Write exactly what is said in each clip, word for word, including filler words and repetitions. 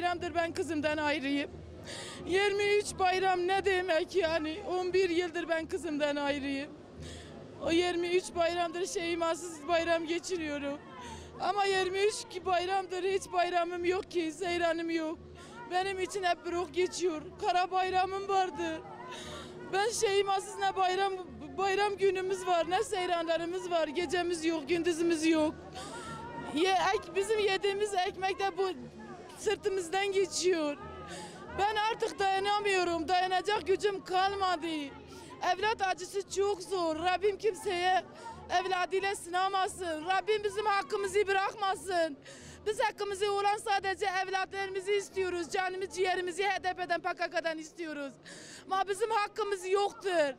bayramdır ben kızımdan ayrıyım. Yirmi üç bayram ne demek yani? On bir yıldır ben kızımdan ayrıyım. O yirmi üç bayramdır Şeymasız bayram geçiriyorum. Ama yirmi üç ki bayramdır hiç bayramım yok ki, seyranım yok. Benim için hep bir ok geçiyor. Kara bayramım vardı. Ben Şeymasız ne bayram bayram günümüz var, ne seyranlarımız var. Gecemiz yok, gündüzümüz yok. Ye, ek, bizim yediğimiz ekmek de bu sırtımızdan geçiyor. Ben artık dayanamıyorum. Dayanacak gücüm kalmadı. Evlat acısı çok zor. Rabbim kimseye evladıyla sınamasın. Rabbim bizim hakkımızı bırakmasın. Biz hakkımızı olan sadece evlatlarımızı istiyoruz. Canımız, ciğerimizi H D P'den, P K K'dan istiyoruz. Ama bizim hakkımız yoktur.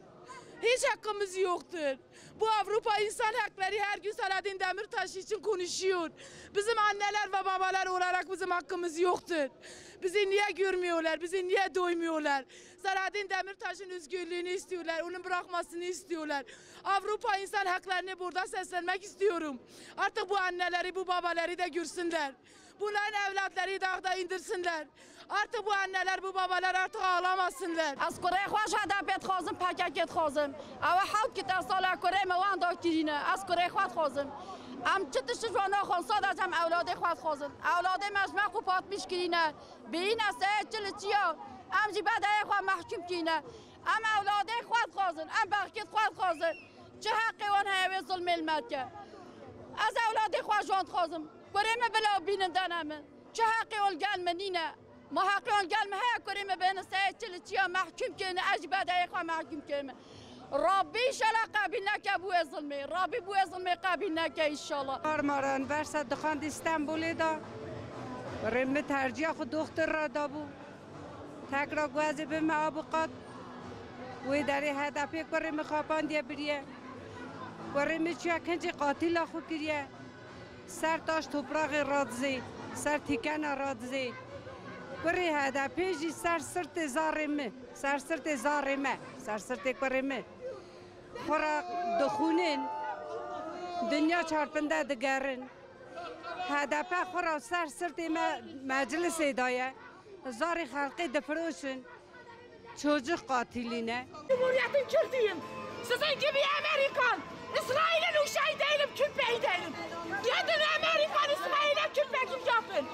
Hiç hakkımız yoktur. Bu Avrupa İnsan Hakları her gün Selahattin Demirtaş için konuşuyor. Bizim anneler ve babalar olarak bizim hakkımız yoktur. Bizi niye görmüyorlar? Bizi niye doymuyorlar? Selahattin Demirtaş'ın özgürlüğünü istiyorlar, onun bırakmasını istiyorlar. Avrupa İnsan Hakları'nı burada seslenmek istiyorum. Artık bu anneleri, bu babaları da görsünler. Bunların evlatları dağda indirsinler. Artık bu anneler, bu babalar artık ağlamasınlar. Ez kurê xwe ji H D P dixwazim, P K K dixwazim. Ew hewt ki te sala kurê me wan da kirîne. Ez kurê xwe dixwazim. Em çi tişt ji wan naxwazin, sadece em ewladê xwe dixwazin. Ewladê me ji me qûpatmîş kirîne. Bêyîne seyê çil û çiya. Em jî bedeyê xwe mehkûm kirîne. Em ewladê xwe dixwazin. Em bexkê xwe dixwazin. Çi heqê wan heye wê zilmê li me dike? Ez ewladê xwe ji wan dixwazim. Kurê min bila bînin dane min. Çi heqê wan li gel min nîne? Ma heqê wan li gel min heye kurê min bêne seyê çil û çiya mehkûm kirine, ez jî bedeyê xwe mehkûm kirime. Rabbî înşallah qebîl neke bi wê zilmê. Rabbî bi wê zilmê qebîl neke înşallah. Marmara Üniversite dixwend Stenbolê de. Kurê min terciya xwe doxtir re dabû. Tekra ku ez ê bibime abuqat, wê derê H D P kurê min xapandiye biriye. Kurê min çûye kincê qatîla xwe kiriye. Ser taş topraxê radizê, ser tîkena radizê. Kurê H D P jî ser sirtê zarê min, ser sirtê zarê me, ser sirtê kurê min. Xwe re dixûnin, dinya çarpinde digerin. H D P xwe re ser sirtê me meclisê daye. Zarê xelkê difiroşin. Çocuk katilî ne. Cumhuriyetin Kürdüyüm. Sizin gibi Amerikan, İsrail'in uşağı değilim, Kürt beyi değilim. Gidin Amerikan, İsrail'e Kürt vekil yapın.